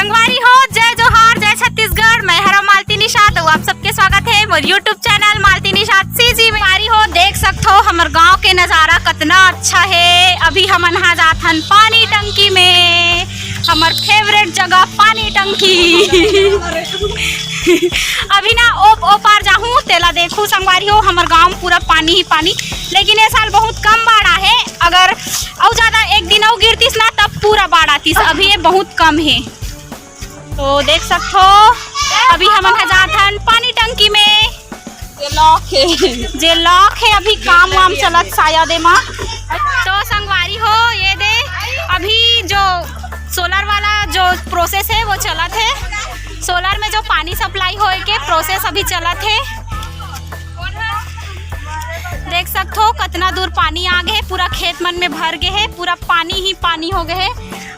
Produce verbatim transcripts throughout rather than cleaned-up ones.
संगवारी हो, जय जोहार, जय छत्तीसगढ़। मैं हरव मालती निषाद, अउ आप सबके स्वागत हे मोर YouTube channel Malti Nishad CG में। संगवारी हो, देख सकथो हमर गांव के नजारा कतना अच्छा हे। अभी हमन हा जात हन पानी टंकी में, हमर फेवरेट जगह पानी टंकी। अभी ना ओ, ओ पार जाहूं, तेला देखहूं संगवारी हो, हमर गांव में पूरा पानी ही पानी। लेकिन ए साल बहुत कम बाढ़ आहे, अगर अउ ज्यादा एक दिन अउ गिरतिस ना, तब पूरा बाढ़ आतिस। अभी ये बहुत कम हे। तो देख सकथो, अभी हमन ह जात हन पानी टंकी में। जे लॉक हे। जे लॉक हे, अभी काम वाम चलत शायद एमा। तो संगवारी हो, ये दे अभी जो सोलर वाला जो प्रोसेस हे वो चलत हे। सोलर में जो पानी सप्लाई होए के प्रोसेस अभी चलत हे। देख सकथो कतना दूर पानी आ गे हे, पूरा खेत मन में भर गे हे, पूरा पानी ही पानी हो गे हे।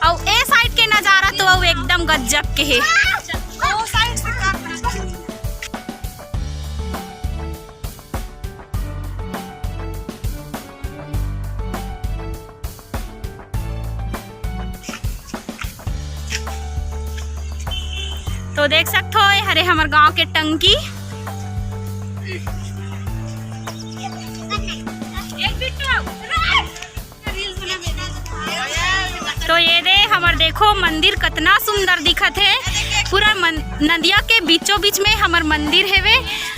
अउ ए साइड के नजारा तो अउ एकदम गजब के हे। तो देख सकथो, ए हरे हमर गांव के टंकी। तो ये दे हमर देखो मंदिर कतना सुंदर दिखत हे, पूरा मन-, नदिया के बीचों बीच में हमर मंदिर हेवे।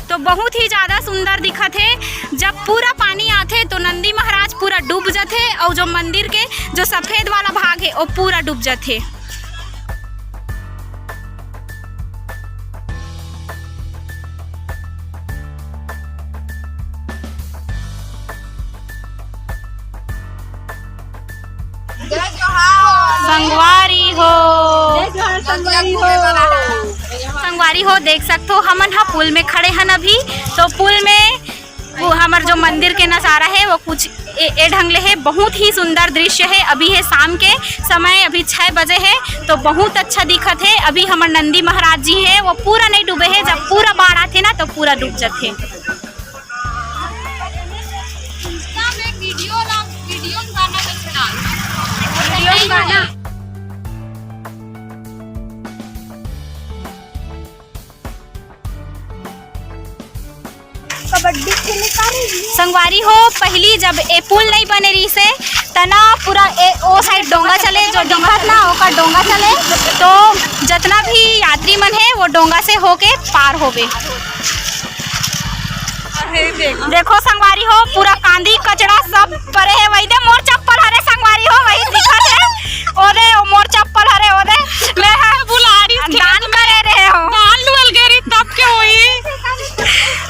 तो बहुत ही ज्यादा सुंदर दिखत हे। जब पूरा पानी आथे तो नंदी महाराज पूरा डूब जथे, अउ जो मंदिर के जो सफेद वाला भाग हे वो पूरा डूब जथे। संगवारी हो, संगवारी हो, देख सकथो हमन ह पुल में खड़े हन अभी। तो पुल में वो हमर जो मंदिर के नजारा हे वो कुछ ए, ए ढंग ले हे। बहुत ही सुंदर दृश्य हे। अभी हे शाम के समय, अभी छह बजे हे, तो बहुत अच्छा दिखत हे। अभी हमर नंदी महाराज जी हे, वो पूरा नहीं डूबे हे। जब पूरा बाढ़ आथे ना तो पूरा डूब जथे। कबड्डी खेले का रही? संगवारी हो, पहली जब ए पुल नहीं बने रही से, तना पूरा ए, ओ साइड डोंगा चले, जो दिखत ना ओकर डोंगा चले, तो जितना भी यात्री मन हे वो डोंगा से होके पार होवे। देखो संगवारी हो, पूरा कांदी कचड़ा सब परे हे। वही दे मोर चप्पल हरे संगवारी हो, वही दिखत हे। ओदे, ओ मोर चप्पल हरे, ओदे। मैं ह बुलारी दान करे रहे हो। दान वाल गरी तब के होई।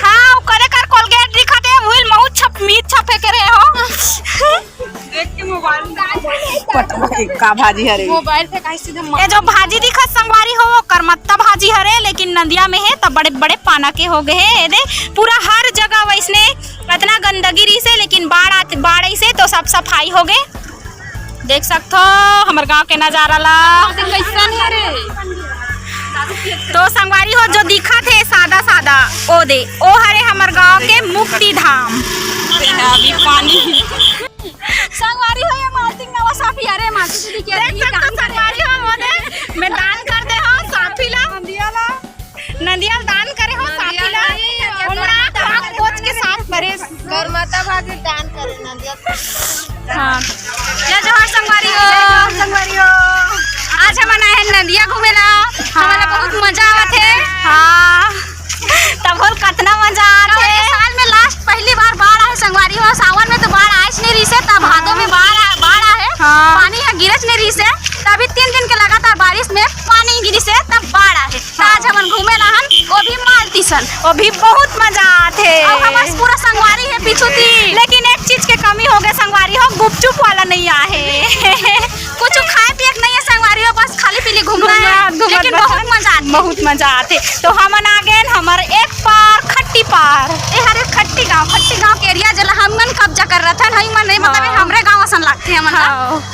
हाँ, ओ करे कर कोलगेट दिखत हे, उहिल महू छप, मीत छपे के रहे हो। देख के मोबाइल पटवा के का भाजी हरे? मोबाइल पे काहे सीधे मार- ये जो भाजी दिखत संगवारी हो, वो करमत्ता भाजी हरे, लेकिन नदिया में हे, तब बड़े बड़े पाना के हो गए हे। ये दे पूरा हर जगह वैसने इतना गंदगी रही से, लेकिन बाढ़ आत, बाढ़ आई से तो सब सफाई हो गए। देख सकथो हमर गांव के नजारा ला। कैसन हे रे? तो संगवारी हो, जो दिखत हे सादा सादा, ओ दे, ओ हरे हमर गांव के मुक्ति धाम। अभी पानी। संगवारी हो, ये मालती नवा साफी, अरे मालती दीदी के देख सकथो संगवारी हो, ओदे मैं दान कर दे हो साफी ला। नंदिया ला दान करे हो साथी ला। ओमना पाक पोछ के साफ करे। गौर माता भाभी दान करे नंदिया। हाँ। जय जोहार संगवारी हो। संगवारी हो। आज हमन आए हैं नंदिया घूमे ला। हमन ला बहुत मजा आवत हे। हाँ। तब होल कतना मजा आवत हे। साल में लास्ट पहली बार बाढ़ आए संगवारी हो। सावन में तो बाढ़ आइस नहीं रहिसे, तब भादो में बाढ़ आ-, बाढ़ आए। हाँ। पानी ह गिरच नहीं रहिसे, तभी तीन दिन के लगातार बारिश में पानी गिरिसे, तब बाढ़ आए। आज हमन घूमे ला हन, वो भी मालती सन। वो भी बहुत मजा आथे। अउ हमर पूरा संगवारी हे पीछू ती। लेकिन एक चीज के कमी हो गए संगवारी हो, गुपचुप वाला नहीं आहे। कुछ खाए पिए के नहीं है संगवारी हो, बस खाली पीली घूमना है। घूमना, घूमना लेकिन बहुत मजा आथे। बहुत मजा आथे। तो हमन आ गए हमर एक पार, खट्टी पार। ए हरे खट्टी गांव, खट्टी गांव के एरिया जेला हमन कब्जा कर रथन, हई मन नहीं मतलब हाँ। हमरे गांव असन लागथे हमन ला। हाँ।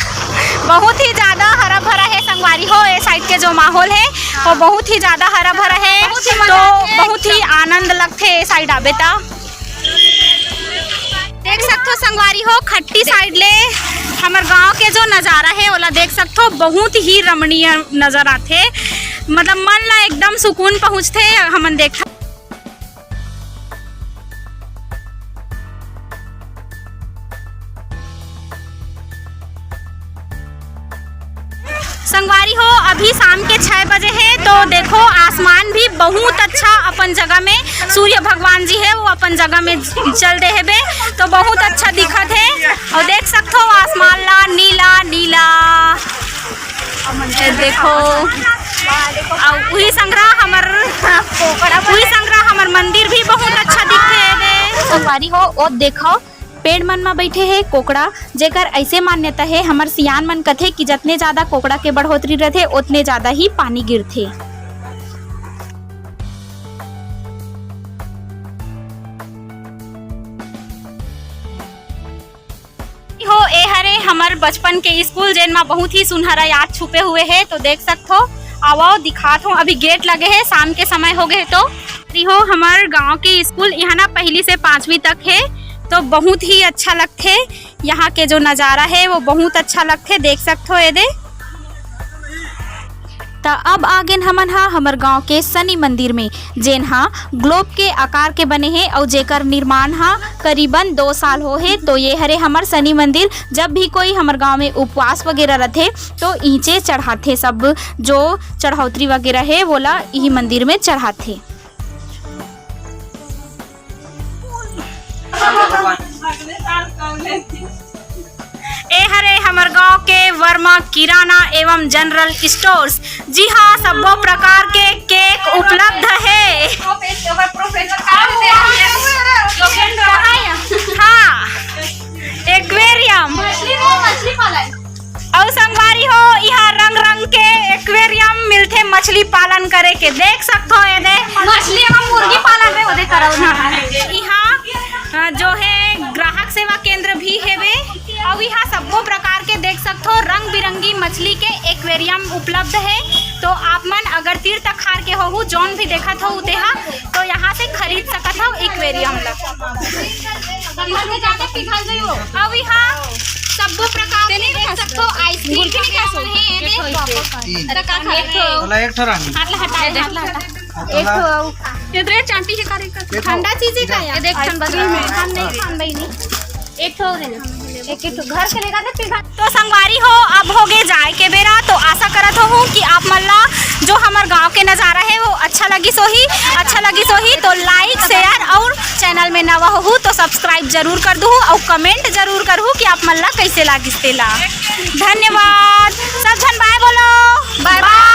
बहुत ही ज्यादा हरा भरा है संगवारी हो, ए साइड के जो माहौल है वो बहुत ही ज्यादा हरा भरा है, बहुत ही मजा तो आथे, बहुत ही एकदम। आनंद लगथे ए साइड आबे ता। देख सकथो संगवारी हो, खट्टी साइड ले हमर गांव के जो नजारा है ओला देख सकथो, बहुत ही रमणीय नजर आथे। मतलब मन ला एकदम सुकून पहुँचथे। हमन देखथन। संगवारी हो, अभी शाम के छह बजे हे, तो देखो आसमान भी बहुत अच्छा अपन जगह में, सूर्य भगवान जी हे वो अपन जगह में चल दे हेबे, तो बहुत अच्छा दिखत हे। और देख सकथो आसमान ला नीला नीला, ये देखो, और उही संघरा हमर, उही संघरा हमर मंदिर भी बहुत अच्छा दिखथे एदे। संगवारी हो, ओ देखो, पेड़ मन म बइठे हे कोकड़ा, जेकर अइसे मान्यता हे, हमर सियान मन कथे कि जतने जादा कोकड़ा के बढ़ोतरी रथे, ओतने जादा ही पानी गिरथे। हो, ए हरे हमर बचपन के स्कूल, जेन म बहुत ही सुनहरा याद छुपे हुए हे। तो देख सकथो, आवो दिखात हो, अभी गेट लगे हे, शाम के समय हो गए हे। तो हो, हमर गांव के स्कूल यहाँ ना पहली से पाँचवीं तक हे, तो बहुत ही अच्छा लगथे। यहाँ के जो नजारा हे वो बहुत अच्छा लगथे, देख सकथो एदे। त अब आ गेन हमन हा हमर गांव के शनि मंदिर में, जेन हा ग्लोब के आकार के बने हे अउ जेकर निर्माण हा करीबन दो साल हो हे। तो ये हरे हमर शनि मंदिर। जब भी कोई हमर गांव में उपवास वगैरह रथे तो इहिंचे चढ़ाथे, सब जो चढ़ौतरी वगैरह हे वोला इही मंदिर में चढ़ाथे। ए हरे हमर गांव के वर्मा किराना एवं जनरल स्टोर्स, जी हां, सब्बो प्रकार के केक उपलब्ध हे। हां, एक्वेरियम। अउ संगवारी हो, इहां रंग रंग के एक्वेरियम मिलथे मछली पालन करे के। देख सकथो एदे मछली एवं मुर्गी पालन में ओदे करल ना। इहां, अ, जो हे ग्राहक सेवा केंद्र भी हेवे, अउ इहां सब्बो प्रकार के देख सकथो रंग बिरंगी मछली के एक्वेरियम उपलब्ध हे। तो आप मन अगर तीर तखार के होहू, जौन भी देखत हो तेहा, तो यहाँ से खरीद सकत हो एक्वेरियम ला। अउ इहाँ सब्बो प्रकार के देख सकथो, आइसक्रीम वगैरह मन हे, ये देख। त का खाबे? बोला एक ठो रानी। हाथ ला हटा, हाथ ला हटा। एक ठो अउ। ये तो चांटी के करे का। ठंडा चीज हे का यार? ये देख, ठंडा आइसक्रीम हे। हम नहीं खान बहिनी। एक ठो और है ना, एक, एक ठो घर के लेगा दे, फिर घर। तो संगवारी हो, अब हो गए जाए के बेरा। तो आशा करत हो हूँ कि आप मन ला जो हमर गांव के नजारा हे वो अच्छा लगिस होही। अच्छा लगिस होही तो like, share और channel में नवा होहू तो subscribe जरूर कर दूहू और comment जरूर करहू कि आप मन ला कैसे लागिस तेला। धन्यवाद। सब झन bye बोलो। Bye bye।